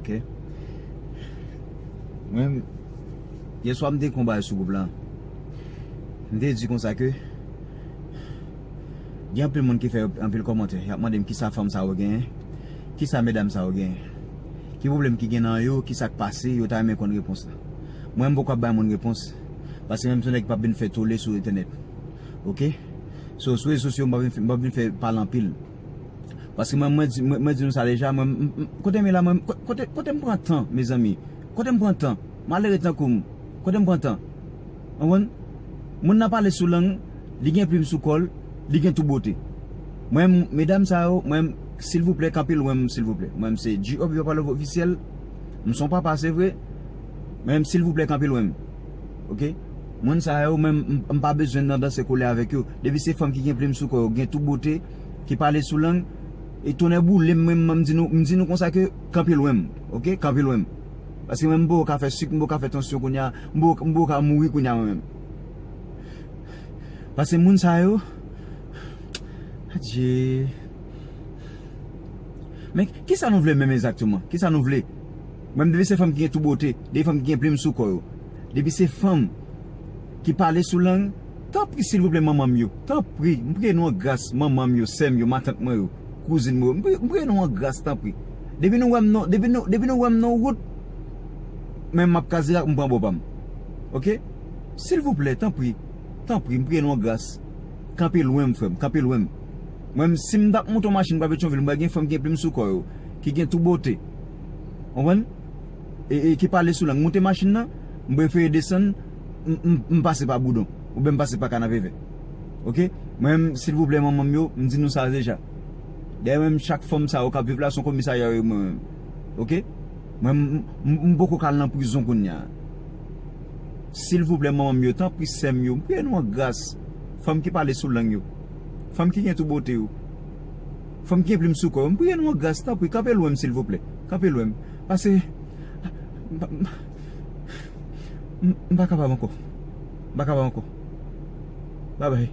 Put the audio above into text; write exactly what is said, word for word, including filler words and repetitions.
Ok. Mwen, yè swa m te konba sou gwoup lan. M te di konsa ke gen anpil moun ki fè anpil kòmantè. Y ap mande m kisa fanm sa yo genyen, kisa medam sa yo genyen, ki pwoblèm ki gen nan yo, kisa k pase, yo ta renmen konn repons la. Mwen, m poko ap bay moun repons, paske mwen m se yon nèg ki p ap vin fè tole sou entènèt. Ok? So, sou rezo sosyo, m p ap vin fè, m p ap vin fè pale anpil. Paske mwen, mwen di, mwen, mwen di nou sa deja, mwen, m, m, kote m ye la, mwen, ko-, kote, kote m pran tan, mezanmi? Kote m pran tan? Malere tankou m, kote m pran tan? Konprann? Moun nan pale sou lang, li gen plim sou kò l, li gen tou bote. Mwen, m, medam sa yo, mwen, m, silvouplè, kanpe lwen m, silvouplè. Mwen, m se G O B Papa Love Ofisyèl, m se yon papa, se vre, men, m, silvouplè, kanpe lwen m. Ok? Moun sa yo, mwen, m, m pa bezwen nan danse kole avèk yo. Depi se fanm ki gen plim sou kò yo, gen tou bote, ki pale sou lang, e tonnè boule m, mwen, m di nou, m di nou konsa ke kanpe lwen m, ok? Kanpe lwen m. Paske mwen, m poko ka fè sik, m poko ka fè tansyon kounye a, m poko, m poko ka mouri kounye a mwen menm. Paske moun sa yo, adye. Men, kisa nou vle menm egzakteman? Kisa nou vle? Mwen, depi se fanm ki gen tou bote, depi fanm ki gen plim sou kò yo, depi se fanm ki pale sou lang, tanpri, silvouplè, manman m yo, tanpri, m priye nou an gras, manman m yo, sè m yo, matant mwen yo, kouzin mwen yo, m priye, m priye nou an gras, tanpri. Depi nou wè m nan, depi nou, depi nou wè m nan wout, men m ap kraze ak m pran bò pa m. Ok? Silvouplè, tanpri, tanpri, m priye nou an gras. Kanpe lwen m, frè m, kanpe lwen m. Mwen, si m t ap monte yon machin pa Petyonvil, m wè gen fanm ki gen plim sou kò yo, ki gen tou bote. Konprann? E, e ki pale sou lang. Monte machin nan, m prefere desann, m, m, m pase pa Boudon. Oubyen m pase pa Kanapevè. Ok? Mwen, silvouplè, manman m yo, m di nou sa deja. Dayè, menm chak fanm sa yo k ap viv la, se yon komisarya yo ye mwen menm. Ok? Mwen, m, m, m poko ka al nan prizon kounye a. Silvouplè, manman m yo, tanpri, sè m yo, m priye nou an gras. Fanm ki pale sou lang yo. Fanm ki gen tou bote yo. Fanm ki gen plim sou kò yo. M priye nou an gras, tanpri, kanpe lwen m, silvouplè. Kanpe lwen m. Paske, m, m, m, m pa kapab ankò. M pa kapab ankò. Babay.